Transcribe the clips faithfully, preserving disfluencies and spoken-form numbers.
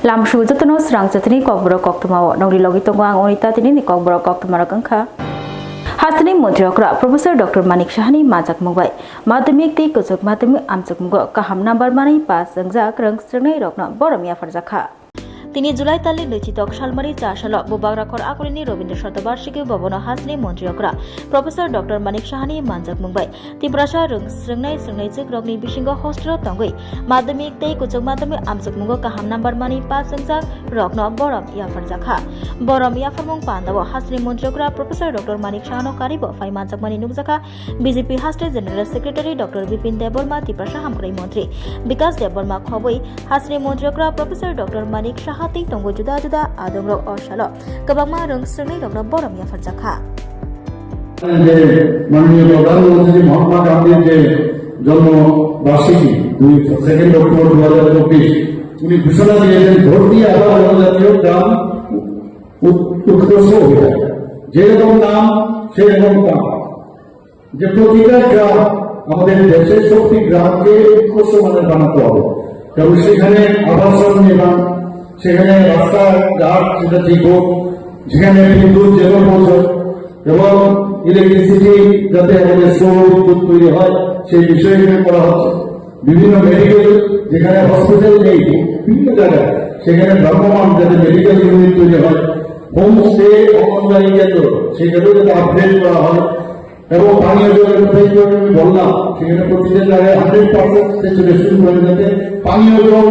Lamsu jotono srang chatini kokborok koktwmao nongri logi tongo ang Onita. Tinini kokborok koktwmarok wngkha: Hasteni montri okra Professor Doctor Manik Sahani manjakmung bai madhyamik tei kwchak madhyamik amchakmungo kaham number manwi pass wngjak rwng srwngnai rokno borom yapharjakha. Tini July talni nwichidok salmari cha salo Bubagrakhor Akulini Rabindra Shatabarshiki Bhabono hasteni montri okra Professor Doctor Manik Sahani manjakmung bai Tiprasa rwng srwngnai srwngnaichwkrokni bisingo hostel-o tongwi madhyamik tei kwchak madhyamik amchakmungo kaham number manwi pass wngjak rokno borom yapharjakha. Borom yapharmung pandao hasteni montri okra Professor Doctor Manik Sahano karibo phai manjakmani nukjakha B J P haste General Secretary Doctor Bipin Debbarma, Tiprasa Hamkrai Montri Bikas Debbarma khobwi hasteni montri okra Professor Doctor Manik Saha tei tongo juda juda adongrok o salo kwbangma rwng srwngnai rokno borom yapharjakha. যে মাননীয় প্রধানমন্ত্রী মহাত্মা গান্ধীর যে জন্ম বার্ষিকী দুই second October দু হাজার চব্বিশ, উনি ঘোষণা দিয়েছেন ধরতি আবা জনজাতীয় গ্রাম উৎ- উৎকর্ষ অভিযান। যেরকম নাম সেরকম কাম। যে প্রতিটা গ্রাম আমাদের দেশের শক্তি গ্রামকে উৎকর্ষ মানের বানাতে হবে, কারণ সেখানে আবাসন নির্মাণ, সেখানে রাস্তাঘাট যেটা ঠিক হোক, সেখানে বিদ্যুৎ যেন পৌঁছায় এবং ইলেকট্রিসিটি যাতে আমাদের সৌর বিদ্যুৎ তৈরি হয়, সেই বিষয়ে এখানে করা হচ্ছে। বিভিন্ন মেডিকেল, যেখানে হসপিটাল নেই বিভিন্ন জায়গায়, সেখানে ভ্রাম্যমাণ যাতে মেডিকেল ইউনিট তৈরি হয়, হোমস্টে, অঙ্গনবাড়ি কেন্দ্র, সেখানেও যাতে আপগ্রেড করা হয় এবং পানীয় জলের কথা একটু আমি বললাম, সেখানে প্রতিটা জায়গায় হান্ড্রেড পার্সেন্ট স্যাচুরেশন করে যাতে পানীয় জল,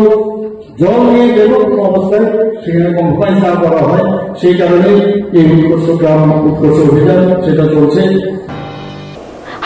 জল নিয়ে যেন কোনো অবস্থায় সেখানে কম্প্রোমাইজ না করা হয়, সেই কারণেই এই উৎকর্ষ গ্রাম উৎকর্ষ অভিযান সেটা চলছে।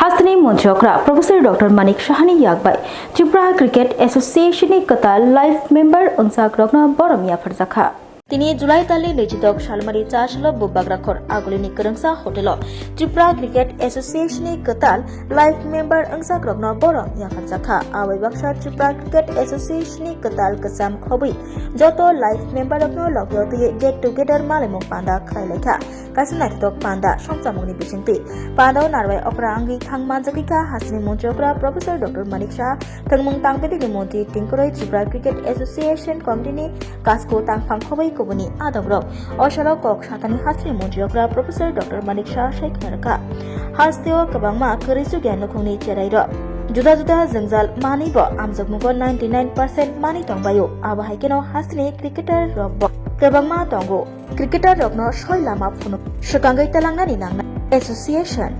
Hasteni montri okra Professor Doctor Manik Sahani yakbai Tripura Cricket Association ni kwtal life member wngjak rokno borom yapharjakha. Tini July talni nwichidok salmari cha salo Bubagrakhor Akulini kwrwngsa hotelo Tripura Cricket Association ni kwtal life member wngjak rokno borom yapharjakha. Abai baksa Tripura Cricket Association ni kwtal kwcham khobwi joto life member rokno logio twiwi get together malaimung panda khlailaikha. Kaisa naithotok panda songchamungni bisingtwi. Pandao narwai okra wngwi thang manjagwi kha hasteni montri okra Professor Doctor Manik Saha, thwngmung tangpedini montri tingkoroi Tripura Cricket Association Committee ni kasko tangphang khobwi kubuni adongrok. O salo kok satani hasteni montri okra Professor Doctor Manik Saha sai khna rwkha. Hasteo kwbangma kwrwi chukya nukhungni cherairok, juda juda jwngjal manwibo amjokmungo ninety nine percent manwi tongbaio. Abo hai kheno hasteni cricketer rokbo kwbangma tongo. Cricketer rokno soi lama phunuk swkangwi talangnani nangnai. Association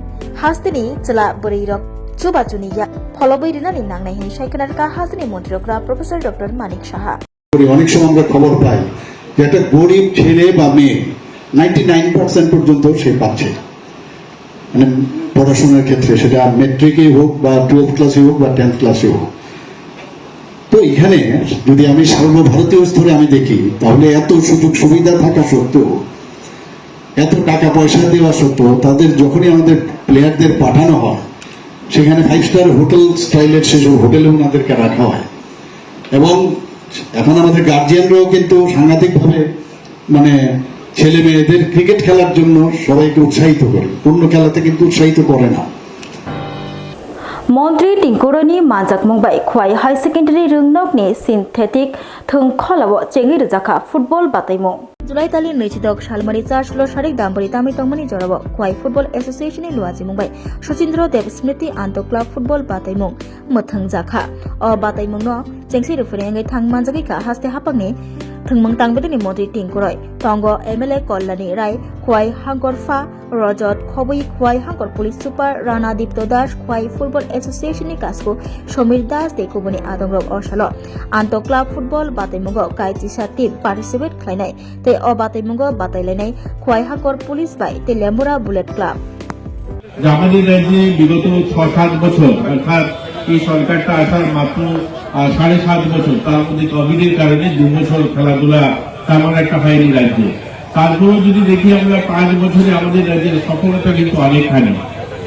hasteni chwla bwrwi rok chuba chuni ya pholobwi rinani nangnai hwnwi sai khna rwkha hasteni montri okra Professor Doctor Manik Saha. করি, অনেক সময় আমরা খবর পাই যে একটা গরিব ছেলে বা মেয়ে নাইনটি নাইন পার্সেন্ট পর্যন্ত সে পাচ্ছে, মানে পড়াশোনার ক্ষেত্রে, সেটা মেট্রিকেই হোক বা টুয়েলভ ক্লাসে হোক বা টেন্থ ক্লাসে হোক। তো এখানে যদি আমি সর্বভারতীয় স্তরে আমি দেখি, তাহলে এত সুযোগ সুবিধা থাকা সত্ত্বেও, এত টাকা পয়সা দেওয়া সত্ত্বেও, তাদের যখনই আমাদের প্লেয়ারদের পাঠানো হয়, সেখানে ফাইভ স্টার হোটেল স্টাইলের সেসব হোটেলে ওনাদেরকে রাখা হয়। এবং এখন আমাদের গার্জিয়ানরাও কিন্তু সাংঘাতিকভাবে, মানে, ছেলে মেয়েদের ক্রিকেট খেলার জন্য সবাইকে উৎসাহিত করে, অন্য খেলাতে কিন্তু উৎসাহিত করে না। Montri tingkoroni manjakmung bai Khwai High Secondary rwngnokni synthetic thwng kholao chengwi rwjakha football bataimung. July talni nwichidok salmani cha salo sarik dambari tamwi tongmani jorao Khwai Football Association ni luachimung bai Suchindra Dev Smriti Anto Club Football bataimung mwthangjakha. O bataimungno chengsi rwphani wngwi thang manjagwi kha haste haphangni thwngmung tangbedini montri tingkoroi tongo M L A Kollani Rai, Khwai Hangkor Pha Rajat Khobwi, Khwai Hangkor Police Super Rana Dipto Das, Khwai Football Association ni kasko Somir Das tei kubuni adongrok o salo Anto Club Football bataimungo kaisisa team participate khlainai tei o bataimungo batailainai Khwai Hangkor Police bai tei Lembura Bullet Club. যে আমাদের রাজ্যে বিগত ছ সাত বছর, অর্থাৎ এই সরকারটা আসার মাত্র, আহ, সাড়ে সাত বছর, তার মধ্যে কোভিডের কারণে দু বছর খেলাধুলা তেমন একটা হয়নি রাজ্যে। তারপরেও যদি দেখি আমরা পাঁচ বছরে আমাদের রাজ্যের সফলতা কিন্তু অনেকখানি।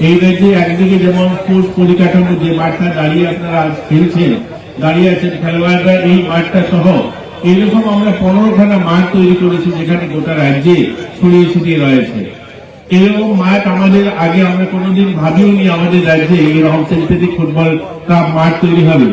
এই রাজ্যে একদিকে যেমন স্পোর্টস পরিকাঠামো, যে মাঠটা দাঁড়িয়ে আপনারা আজ খেলছেন, দাঁড়িয়ে আছেন খেলোয়াড়রা, এই মাঠটা সহ এইরকম আমরা পনেরোখানা মাঠ তৈরি করেছি, যেখানে গোটা রাজ্যে ছড়িয়ে ছিটিয়ে রয়েছে। এরকম মাঠ আমাদের আগে আমরা কোনোদিন ভাবিওনি আমাদের রাজ্যে এইরকম সিনথেটিক ফুটবল কাপ মাঠ তৈরি হবে।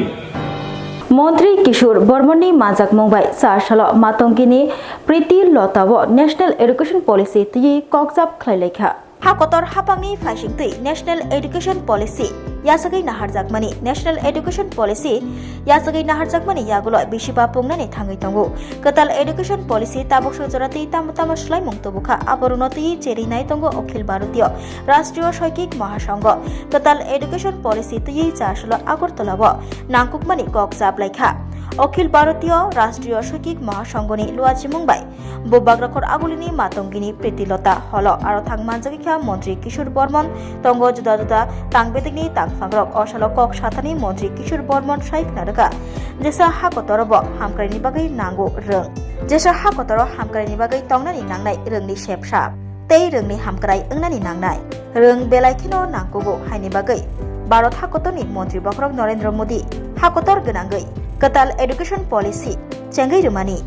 Montri Kishore Bormonni manjakmung bai char salo Matongini Priti Lotao National Education Policy twiwi kokjap khlai laikha. Ha kotor haphangni phaisingtwi National Education Policy yachagwi naharjakmani, National Education Policy yachagwi naharjakmani yagulo bisiba pungnani thangwi tongo. Kwtal Education Policy tabukso jora twi tamo tamo swlaimung tubukha, aborokno twiwi cherwi nai tongo Akhil Bharatiya Rashtriya Shoikik Mahasangha. Kwtal Education Policy twiwi char salo Agartala o nangkukmani kok chap laikha. Akhil Bharatiya Rashtriya Shoikik Mahasanghani luachimung bai Bubagra khor agulini Matongini Priti Lota holo aro thang manjagwi kha Montri Kishore Bormon tongo juda juda tang bedekni tangphangrok. O salo kok sathani Montri Kishore Bormon sai khna rwkha, jesa ha kotoro bo hamkraini bagwi nango rwng. Jesa ha kotoro hamkraini bagwi tongnani nangnai rwngni sepsa tei rwngni hamkrai wngnani nangnai rwng belai kheno nangkugo haini bagwi Bharat hakotorni Montri Bokhorok Narendra Modi hakotor gwnangwi kwtal Education Policy chengwi rwmani.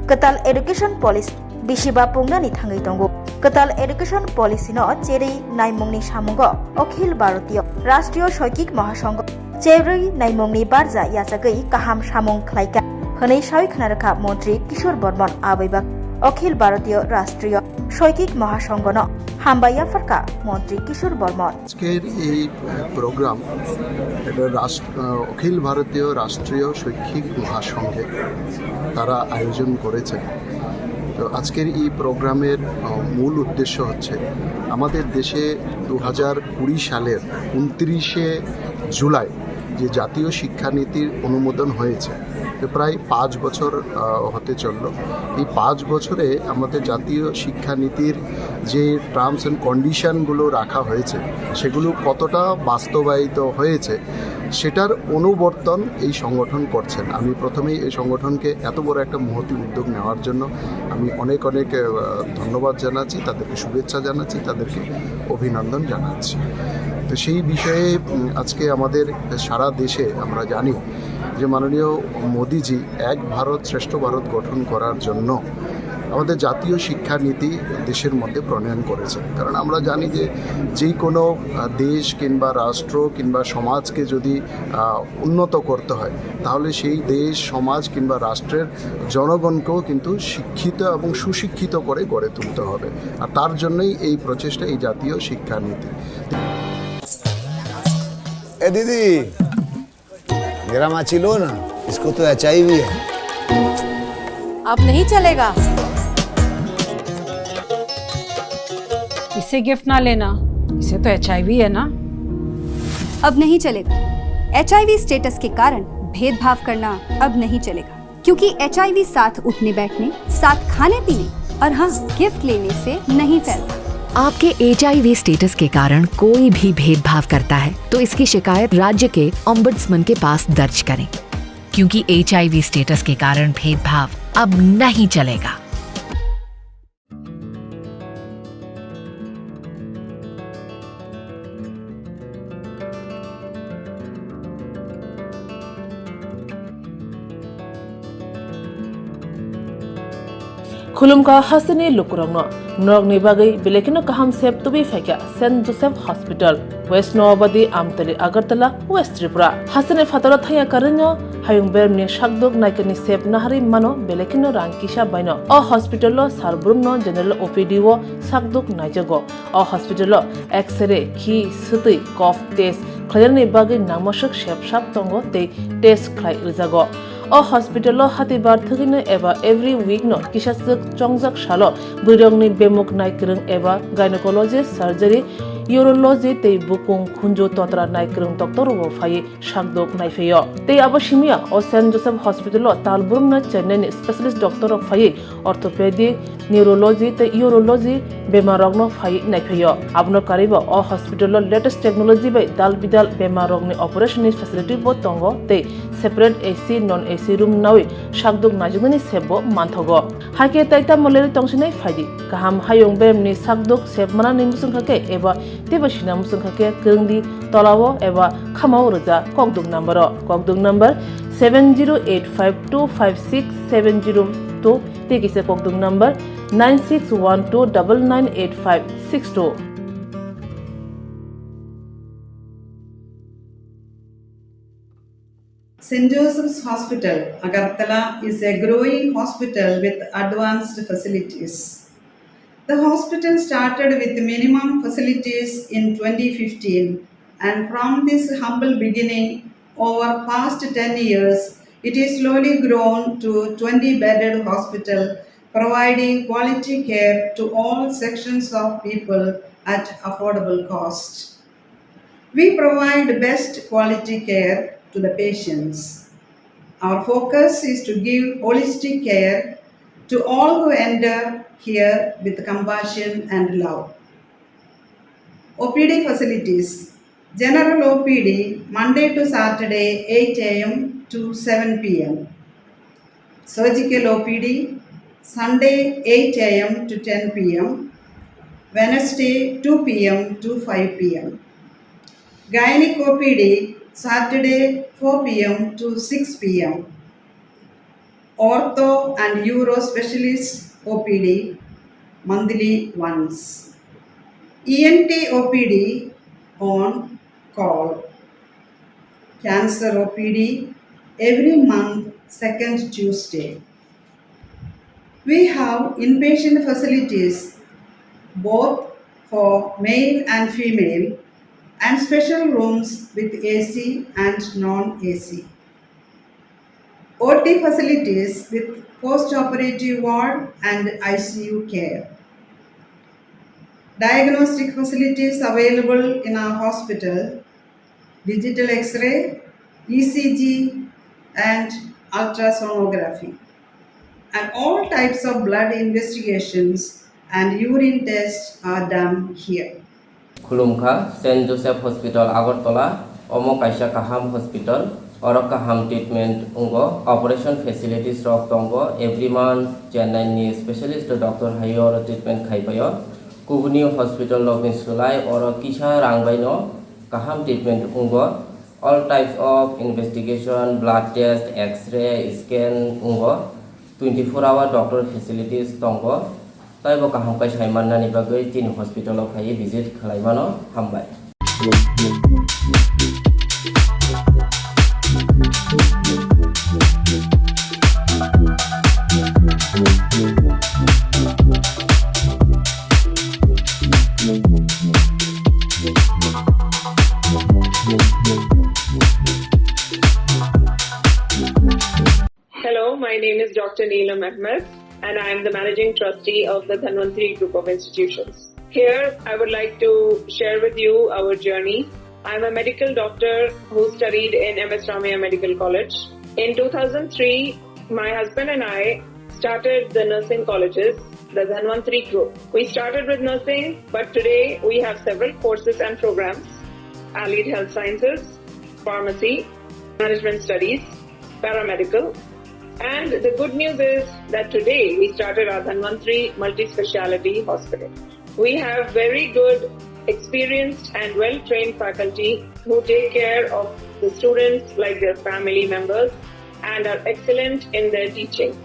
Kwtal Education Policy bisiba pungnani thangwi tongo. Kwtal Education Policy no cherwi naimungni samungo Akhil Bharatiya Rashtriya Shoikik Mahasangha cherwi naimungni barja yachagwi kaham samung khlaikha hwnwi sawi khna rwkha Montri Kishore Bormon. Abwi bak Akhil Bharatiya Rashtriya Shoikik Mahasangha no hambai yapharkha Montri Kishore Bormon. আজকের এই আহ, প্রোগ্রাম, এটা রাষ্ট্র আহ, অখিল ভারতীয় রাষ্ট্রীয় শৈক্ষিক মহাসংঘে তারা আয়োজন করেছে। তো আজকের এই প্রোগ্রামের আহ, মূল উদ্দেশ্য হচ্ছে আমাদের দেশে দু হাজার কুড়ি সালের ঊনত্রিশে জুলাই যে জাতীয় শিক্ষানীতির অনুমোদন হয়েছে, তো প্রায় পাঁচ বছর আহ, হতে চলল। এই পাঁচ বছরে আমাদের জাতীয় শিক্ষানীতির যে টার্মস অ্যান্ড কন্ডিশনগুলো রাখা হয়েছে, সেগুলো কতটা বাস্তবায়িত হয়েছে, সেটার অনুবর্তন এই সংগঠন করছেন। আমি প্রথমেই এই সংগঠনকে এত বড় একটা মহতী উদ্যোগ নেওয়ার জন্য আমি অনেক অনেক আহ, ধন্যবাদ জানাচ্ছি, তাদেরকে শুভেচ্ছা জানাচ্ছি, তাদেরকে অভিনন্দন জানাচ্ছি। তো সেই বিষয়ে উম, আজকে আমাদের সারা দেশে আমরা জানি যে মাননীয় মোদিজি এক ভারত শ্রেষ্ঠ ভারত গঠন করার জন্য আমাদের জাতীয় শিক্ষানীতি দেশের মধ্যে প্রণয়ন করেছেন। কারণ আমরা জানি যে যে কোনো আহ, দেশ কিংবা রাষ্ট্র কিংবা সমাজকে যদি আহ, উন্নত করতে হয়, তাহলে সেই দেশ, সমাজ কিংবা রাষ্ট্রের জনগণকেও কিন্তু শিক্ষিত এবং সুশিক্ষিত করে গড়ে তুলতে হবে। আর তার জন্যই এই প্রচেষ্টা, এই জাতীয় শিক্ষানীতি। ए दीदी, मेरा माची लो ना, इसको तो एचआईवी है। अब नहीं चलेगा। इसे गिफ्ट ना लेना, इसे तो एचआईवी है ना। अब नहीं चलेगा। एचआईवी स्टेटस के कारण भेदभाव करना अब नहीं चलेगा, क्योंकि एचआईवी साथ उठने बैठने, साथ खाने पीने और हाँ, गिफ्ट लेने से नहीं फैलता। आपके एचआईवी स्टेटस के कारण कोई भी भेदभाव करता है, तो इसकी शिकायत राज्य के ओम्बड्समैन के पास दर्ज करें, क्योंकि एचआईवी स्टेटस के कारण भेदभाव अब नहीं चलेगा। Khulumkha hasteni lukurokno, norokni bagwi belai kheno kaham sep tubui phaikha Saint Joseph Hospital, West Noabadi, Amtali, Agartala, West Tripura. Hasteni phataro thangya karwino hayung beremni sakduk naikani sep naharwi mano belai kheno rang kisa baino. O hospital-o sar brumno general O P D-o sakduk naijago. O hospital-o X-ray, khi, swtwi, cough test khlainani bagwi nangmaswk sep sap tongo tei test khlai rwjago. O hospital-o hatibar thwgwino eba every week-no kisaswk chongjak salo bwrwirokni bemuk naikwrwng eba gynecology surgery, urology tei bukung khunju totra naikwrwng doctor-rokbo phaiwi sakduk naiphaio. Tei abo simiya o Saint Joseph Hospital-o tal brumno chennaini specialist doctor-rok phaiwi orthopedic, neurology tei urology bemarrokno phaiwi naiphaio. Abono karwibo o hospital-o latest technology bai dal bidal bemarrokni operation-ni facility-bo tongo tei separate A C, non A C room nawi sakduk naijaknani sepbo manthogo. Hakhe tai tamo lerwi tongsinai phaidi. Kaham hayung beremni sakduk sep manani mwswngkha khe eba teibo sina mwswngkha khe kwrwngdi tolao eba khamao rwja kokduk number-o. Kokduk number seven zero eight five two five six seven zero two tei kisa kokduk number nine six one two double nine eight five six two. Saint Joseph's Hospital, Agartala is a growing hospital with advanced facilities. The hospital started with minimum facilities in twenty fifteen, and from this humble beginning, over past ten years, it is slowly grown to twenty bedded hospital, providing quality care to all sections of people at affordable cost. We provide best quality care to the patients. Our focus is to give holistic care to all who enter here with compassion and love. O P D facilities. General O P D, Monday to Saturday, eight A M to seven P M. Surgical O P D, Sunday, eight A M to ten P M, Wednesday, two P M to five P M. Gynec O P D, Saturday, four P M to six P M. Ortho and Uro Specialist O P D, monthly once. E N T O P D on call. Cancer O P D every month, second Tuesday. We have inpatient facilities both for male and female and special rooms with A C and non-A C. O T facilities with post-operative ward and I C U care. Diagnostic facilities available in our hospital, digital X-ray, E C G, and ultrasonography. And all types of blood investigations and urine tests are done here. Khulumkha, Saint Joseph Hospital, Agartala, omo kaisa kaham hospital, oro kaham treatment wngo, operation facilities rok tongo, every month Chennai ni specialist doctor hai oro treatment khai paio. Kubuni hospital rokni swlai oro kisa rang bai no kaham treatment wngo. All types of investigation, blood test, X-ray, scan wngo. Twenty-four hour doctor facilities tongo. Taibo kaham khe sai mannani bagwi chini hospital o phaiwi visit khlai mano. Hambai. Hello, my name is Doctor Neelam Ahmed, and I am the Managing Trustee of the Dhanvantri Group of Institutions. Here, I would like to share with you our journey. I'm a medical doctor who studied in M S Ramaiah Medical College. In two thousand three, my husband and I started the nursing colleges, the Dhanvantri Group. We started with nursing, but today we have several courses and programs: Allied Health Sciences, Pharmacy, Management Studies, Paramedical. And the good news is that today we started our Dhanvantri Multi-Speciality Hospital. We have very good, experienced and well-trained faculty who take care of the students like their family members and are excellent in their teaching.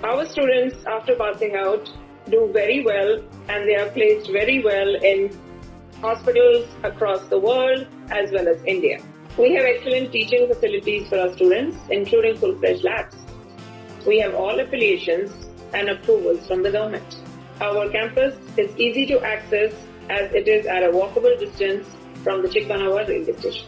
Our students, after passing out, do very well and they are placed very well in hospitals across the world as well as India. We have excellent teaching facilities for our students, including full-fledged labs. We have all affiliations and approvals from the government. Our campus is easy to access as it is at a walkable distance from the Chikmanawa railway station.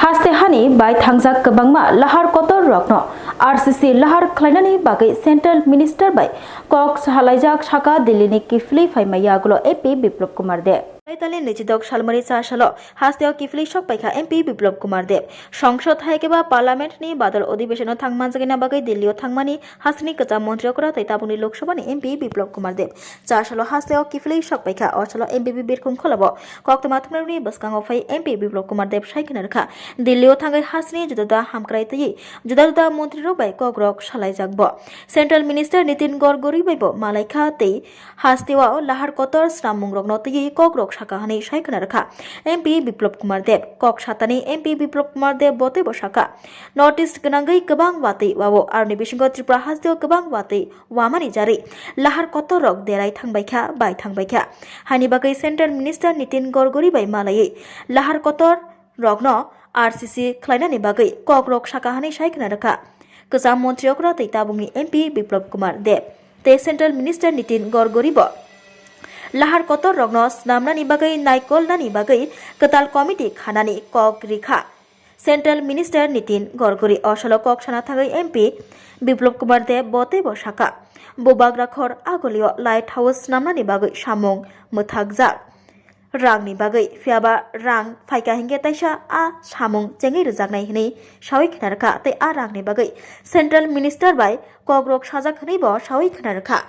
Haste hani bai thangjak kwbangma lahar kotor rokno R C C lahar khlainani bagwi Central Minister bai kok salaijak saka Delhi ni kiphilwi phaima yagulo M P Biplab Kumar Deb. Tali nijidok salmari cha salo hasteo kiphilwi sok paikha M P Biplop Kumar Deb. Songsod hai khe ba Parliament ni badal odhibeshon o thang manjagina bagwi Delhi o thangmani hasteni kwcham montri okra tei tabukni Lok Sabha ni M P Biplop Kumar Deb. Cha salo hasteo kiphilwi sok paikha. O salo M P Birkhung Kholabo koktwma thumnairokni bwskango phai M P Biplop Kumar Deb sai khna rwkha. Delhi o thangwi hasteni juda juda hamkrai twiwi juda juda montri rok bai kok rok salaijak bo. Central Minister Nitin Gadkari bai bo malaikha tei hasteo lahar kotor snammungrokno twiwi kokrok sakha hwnwi sai khna rwkha M P Biplop Kumar Deb. Kok satani M P Biplop Kumar Deb bo teibo sakha, North East gwnangwi kwbang watwi wao, aroni bisingo Tripura hasteo kwbang watwi wamani jarwi lahar kotor rok derai thangbaikha, bai thangbaikha. Haini bagwi Central Minister Nitin Gadkari bai malaiwi lahar kotor rokno R C C khlainani bagwi kokrok sakha hwnwi sai khna rwkha kwcham montri okra tei tabukni M P Biplop Kumar Deb tei Central Minister Nitin Gadkari bo lahar kotor rokno snamnani bagwi naikolnani bagwi kwtal committee khanani kok rikha. Central Minister Nitin Gadkari o salo kok sana thangwi M P Biplop Kumar Deb bo teibo sakha, bubagra khor agulio light house snamnani bagwi samung mwthakjak. Rangni bagwi, phiyaba rang phaikha hinkhe taisa a samung chengwi rwjaknai hwnwi sawi khna rwkha tei a rangni bagwi Central Minister bai kokrok sajak hwnwi bo sawi khna rwkha.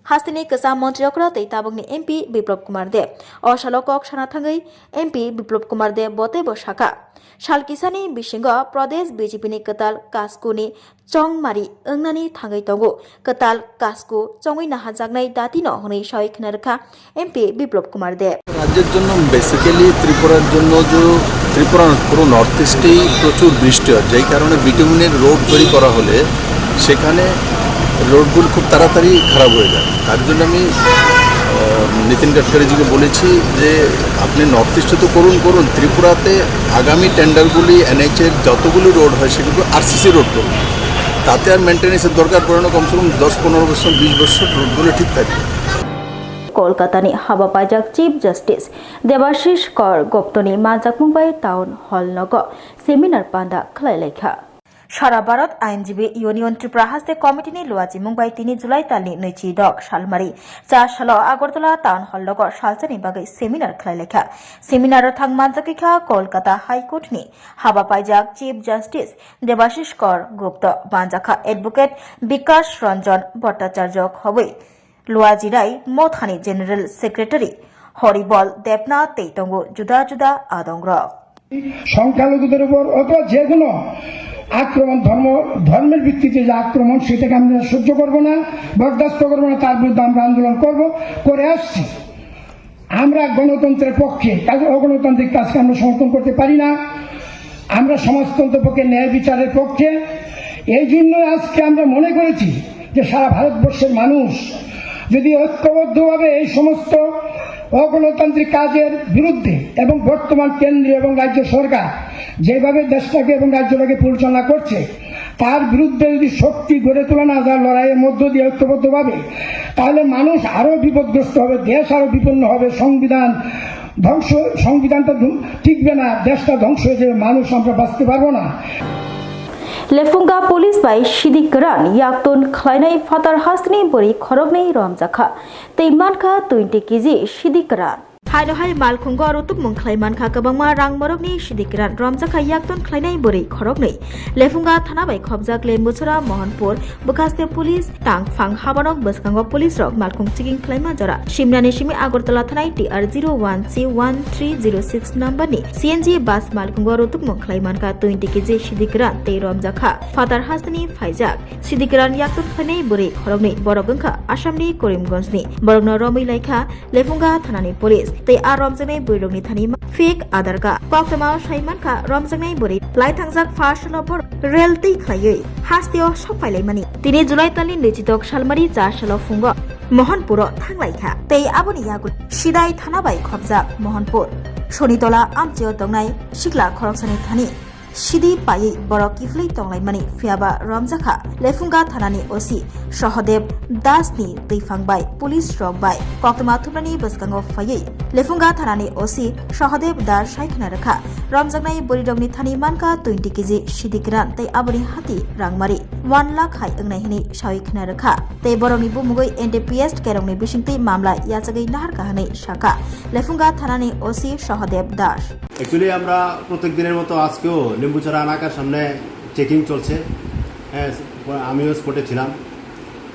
Hasteni kwcham montri okra tei tabukni M P Biplop Kumar Deb. O salo kok sana thangwi M P Biplop Kumar Deb bo teibo sakha, sal kisani bisingo Pradesh B J P ni kwtal kaskuni chongmari wngnani thangwi tongo. Kwtal kasku chongwi nahajaknai datino hwnwi sawi khna rwkha M P Biplop Kumar Deb. রাজ্যের জন্য, বেসিক্যালি ত্রিপুরার জন্য যে ত্রিপুরা পুরো নর্থ ইস্টেই প্রচুর বৃষ্টি হয়, যেই কারণে বিটুমিনের রোড তৈরি করা হলে সেখানে রোডগুলো খুব তাড়াতাড়ি খারাপ হয়ে যায়। তার জন্য আমি আহ, নিতিন গাডকারিজিকে বলেছি যে আপনি নর্থ ইস্টে তো করুন করুন, ত্রিপুরাতে আগামী টেন্ডারগুলি এনএইচএর যতগুলি রোড হয় সেগুলো আরসিসি রোড করুন। তাতে আর মেনটেন্যান্সের দরকার পড়ে না, কমসে কম দশ পনেরো বছর, বিশ বছর রোডগুলো ঠিক থাকবে। Kolkatani haba paijak Chief Justice Debashish Kar Guptani manjakmung bai Town Hall nogo seminar panda khlai laikha. Sara Bharat Ainjibi Union Tripura Haste Committee ni luachimung bai tini July talni nwichi dok salmari cha salo Agartala Town Hall nogo salsani bagwi seminar khlai laikha. Seminar o thang manjagwi kha Kolkata High Court ni haba paijak Chief Justice Debashish Kar Gupta, manjakha Advocate Bikash Ranjan Bhattacharya khobwi luajirai mothani General Secretary Horibol Debnath tei tongo juda juda adongrok. সংখ্যালঘুদের উপর অথবা যে কোনো আক্রমণ, ধর্ম, ধর্মের ভিত্তিতে যে আক্রমণ, সেটাকে আমরা সহ্য করব না, বরদাস্ত করব না, তার বিরুদ্ধে আমরা আন্দোলন করব, করে আসছি। আমরা গণতন্ত্রের পক্ষে, কাজে অগণতান্ত্রিক কাজকে আমরা সমর্থন করতে পারি না। আমরা সমাজতন্ত্রের পক্ষে, ন্যায় বিচারের পক্ষে। এই জন্য আজকে আমরা মনে করেছি যে সারা ভারতবর্ষের মানুষ যদি ঐক্যবদ্ধভাবে এই সমস্ত অগণতান্ত্রিক কাজের বিরুদ্ধে এবং বর্তমান কেন্দ্রীয় এবং রাজ্য সরকার যেভাবে দেশটাকে এবং রাজ্যটাকে পরিচালনা করছে, তার বিরুদ্ধে যদি শক্তি গড়ে তোলা না যায় লড়াইয়ের মধ্য দিয়ে ঐক্যবদ্ধভাবে, তাহলে মানুষ আরো বিপদগ্রস্ত হবে, দেশ আরো বিপন্ন হবে, সংবিধান ধ্বংস, সংবিধানটা ধু-, টিকবে না, দেশটা ধ্বংস হয়ে যাবে, মানুষ আমরা বাঁচতে পারবো না। Lefunga police bai sidi kwran yakton khlainai phatar hasteni bwrwi khoroknwi romjakha tei mankha twenty K G sidi kwran. Haino hai malkhungo rutukmung khlai mankha kwbangma rang borokni sidi kwran romjakha yakton khlainai bwrwi khoroknwi. Lefunga thana bai khobjak Lembuchora Mohanpur bwkhaste police tangphang habanok bwskango police rok malkhung checking khlaima jora. Simnani simi Agartala thanai T R zero one C one three zero six number ni C N G bus malkhungo rutukmung khlai mankha twenty K G sidi kwran tei romjakha phatar hasteni phaijak. Sidi kwran yakton khlainai bwrwi khoroknwi borok wngkha Assamni Karimganjni. Borokno romwi laikha Lefunga thanani police tei a romjaknai bwrwirokni thani fake Aadhaar card. Koktwmao sai mankha romjaknai bwrwi lai thangjak first lover rel twi khlaiwi hasteo sok phailaimani. Tini July talni nwichidok salmari cha salo phungo Mohanpuro thanglaikha tei aboni yagulo Sidai thana bai khobjak Mohanpur Sonitola amchio tongnai sikla khoroksani thani Sidi paiwi borok kiphilwi tonglaimani phiyaba romjakha. Lephunga thanani O C Sohodev Das ni twiphang bai police rok bai koktwma thumnani bwskango phaiwi Lephunga thanani O C Sohodev Das sai khna rwkha, romjaknai bwrwirokni thani mankha twenty K G sidi kwran tei aboni hati rangmari one lakh hai wngnai hwnwi sawi khna rwkha. Tei borokni bumungwi N D P S kerongni bisingtwi mamla yachagwi naharkha hwnwi sakha Lephunga thanani O C Sohodev Das. Actually, আমরা প্রত্যেক দিনের মতো আজকেও লেম্বুছড়া এলাকার সামনে চেকিং চলছে। হ্যাঁ, আমিও স্পটে ছিলাম।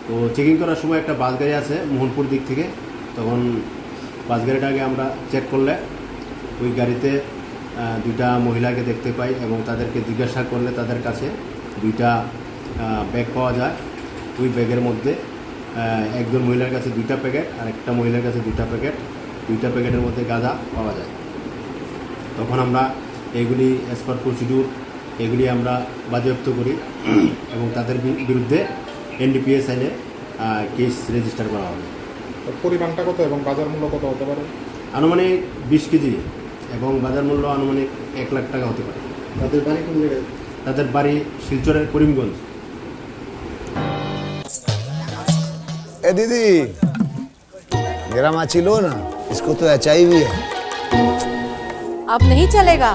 তো চেকিং করার সময় একটা বাস গাড়ি আছে মোহনপুর দিক থেকে, তখন বাস গাড়িটাকে আমরা চেক করলে ওই গাড়িতে, আহ, দুইটা মহিলাকে দেখতে পাই এবং তাদেরকে জিজ্ঞাসা করলে তাদের কাছে দুইটা, আহ, ব্যাগ পাওয়া যায়। ওই ব্যাগের মধ্যে, আহ, একজন মহিলার কাছে দুইটা প্যাকেট আর একটা মহিলার কাছে দুইটা প্যাকেট, দুইটা প্যাকেটের মধ্যে গাঁজা পাওয়া যায়। তখন আমরা এগুলি as per procedure এগুলি আমরা বাজেয়াপ্ত করি এবং তাদের বি-, বিরুদ্ধে এনডিপিএস আইনে, আহ, কেস রেজিস্টার করা হবে। পরিমাণটা কত এবং বাজার মূল্য কত হতে পারে? আনুমানিক বিশ কেজি এবং বাজার মূল্য আনুমানিক এক লাখ টাকা হতে পারে। তাদের বাড়ি কোন জায়গায়? তাদের বাড়ি শিলচরের করিমগঞ্জ। ए दीदी, मेरा माची लो ना, इसको तो एचआईवी है। अब नहीं चलेगा।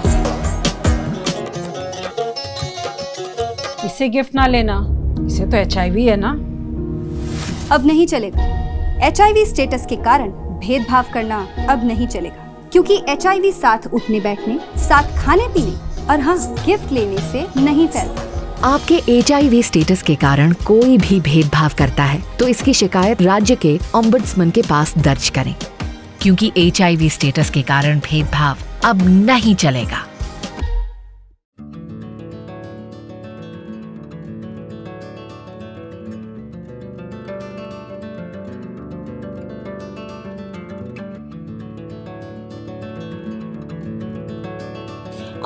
इसे गिफ्ट ना लेना, इसे तो एचआईवी है ना। अब नहीं चलेगा। एचआईवी स्टेटस के कारण भेदभाव करना अब नहीं चलेगा, क्योंकि एचआईवी साथ उठने बैठने, साथ खाने पीने और हाँ, गिफ्ट लेने से नहीं फैलता। आपके एचआईवी स्टेटस के कारण कोई भी भेदभाव करता है, तो इसकी शिकायत राज्य के ओम्बड्समैन के पास दर्ज करें, क्योंकि एचआईवी स्टेटस के कारण भेदभाव अब नहीं चलेगा।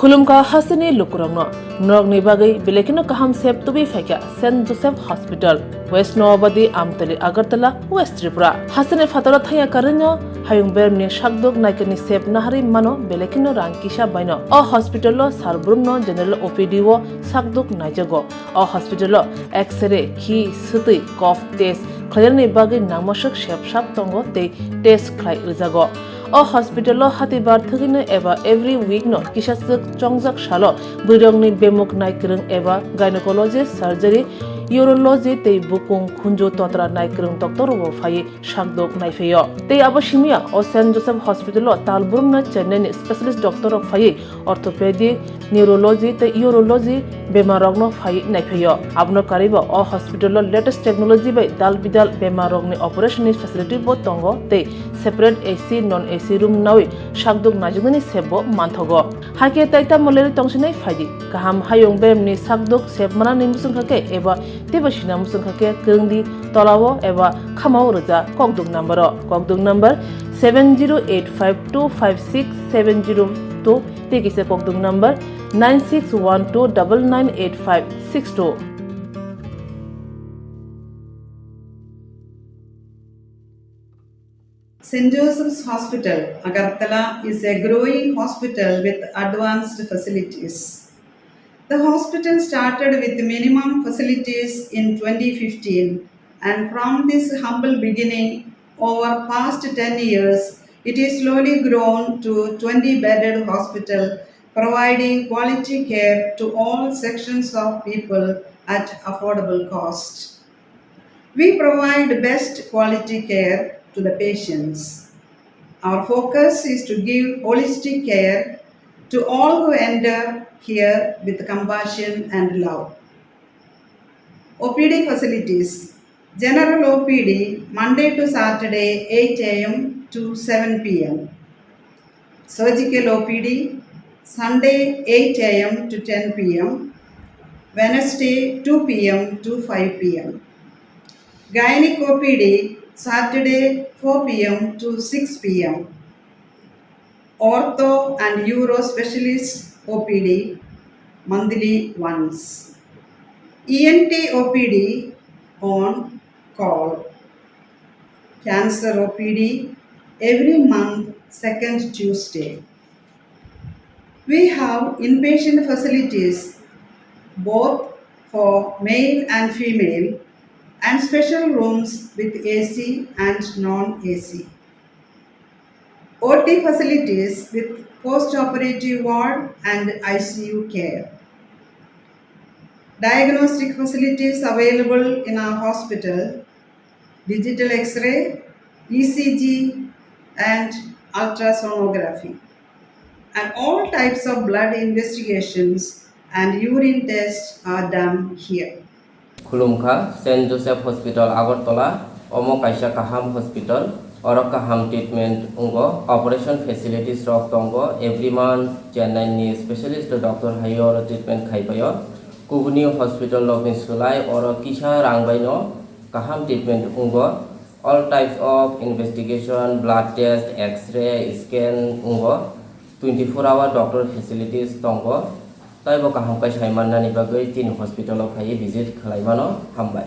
Khulumkha hasteni lukurokno, norokni bagwi belai kheno kaham sep tubui phaikha Saint Joseph Hospital, West Noabadi, Amtali, Agartala, West Tripura. Hasteni phataro thangya karwino hayung beremni sakduk naikani sep naharwi mano belai kheno rang kisa baino. O hospital-o sal brumno general O P D-o sakduk naijago. O hospital-o X-ray, khi, swtwi, cough test khlainani bagwi nangmaswk sep sak tongo tei test khlai rwjago. O hospital-o hatibar thwgwino eba every week-no kisaswk chongjak salo bwrwirokni bemuk naikwrwng eba gynecology, surgery, urology tei bukung khunju totra naikwrwng doctor-rokbo phaiwi sakdok naiphaio. Tei abo simiya o Saint Joseph Hospital-o tal brumno Chennai-ni specialist doctor-rok phaiwi orthopedic, neurology tei urology bemarrokno phaiwi naiphaio. Abono karwibo o hospital-o latest technology bai dal bidal bemarrokni operation-ni facility-bo tongo tei separate A C, non A C room nawi sakdok naijaknani sep-bo manthogo. Hakhe tai tamo lerwi tongsinai phaidi. Kaham hayung beremni sakdok sep manani muchungkha khe eba teibo sina muchungkha khe kwrwngdi tolao eba khamao rwja kokduk number-o. Kokduk number seven zero eight five two five six seven zero two tei kisa kokduk number nine six one two double nine eight five six two. Saint Joseph's Hospital, Agartala is a growing hospital with advanced facilities. The hospital started with minimum facilities in twenty fifteen, and from this humble beginning, over past ten years, it is slowly grown to twenty bedded hospital, providing quality care to all sections of people at affordable cost. We provide best quality care to the patients. Our focus is to give holistic care to all who enter here with compassion and love. O P D facilities. General O P D, Monday to Saturday, eight A M to seven P M. Surgical O P D, Sunday, eight A M to ten P M, Wednesday, two P M to five P M. Gynec O P D, Saturday, four P M to six P M. Ortho and Uro Specialist O P D, monthly once. E N T O P D on call. Cancer O P D every month, second Tuesday. We have inpatient facilities both for male and female and special rooms with A C and non-A C. O T facilities with post-operative ward and I C U care. Diagnostic facilities available in our hospital, digital X-ray, E C G, and ultrasonography. And all types of blood investigations and urine tests are done here. Khulumkha, Saint Joseph Hospital, Agartala. Omo kaisa kaham hospital. Oro kaham treatment wngo. Operation facilities rok tongo. Every month Chennai ni specialist doctor hai oro treatment khai paio. Kubuni hospital rok ni sulai oro kisa rang bai no kaham treatment wngo. All types of investigation, blood test, X-ray, scan wngo. Twenty-four hour doctor facilities tongo. Taibo kaham khe sai mannani bagwi chini hospital o phaiwi visit khlai mano. Hambai.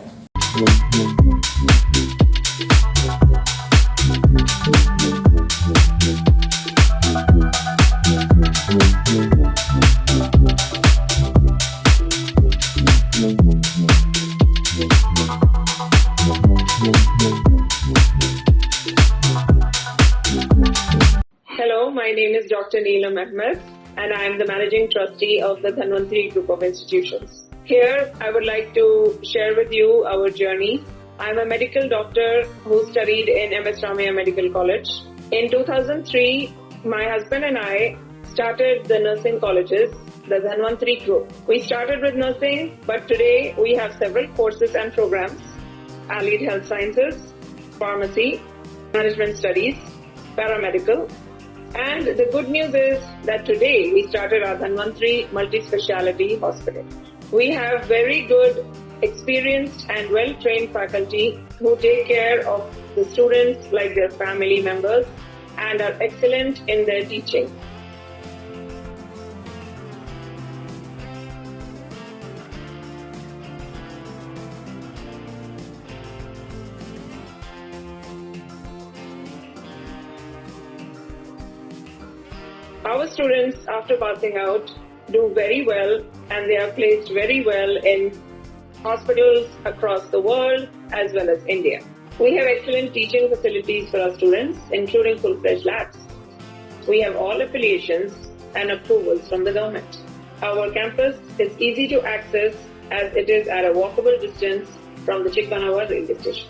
Hello, my name is Doctor Neelam Ahmed, and I am the Managing Trustee of the Dhanvantri Group of Institutions. Here, I would like to share with you our journey. I'm a medical doctor who studied in M S Ramaiah Medical College. In two thousand three, my husband and I started the nursing colleges, the Dhanvantri Group. We started with nursing, but today we have several courses and programs: allied health sciences, pharmacy, management studies, paramedical. And the good news is that today we started our Dhanvantri Multi-Speciality Hospital. We have very good, experienced and well-trained faculty who take care of the students like their family members and are excellent in their teaching. Our students, after passing out, do very well and they are placed very well in hospitals across the world as well as India. We have excellent teaching facilities for our students, including full-fledged labs. We have all affiliations and approvals from the government. Our campus is easy to access as it is at a walkable distance from the Chikmanawa railway station.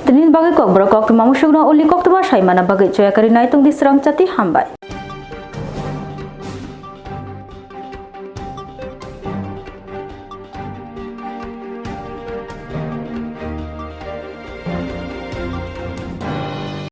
Tini bagwi kokborok koktwma musukno uli koktwma saimana bagwi choyakari naitung di srang chati hambai.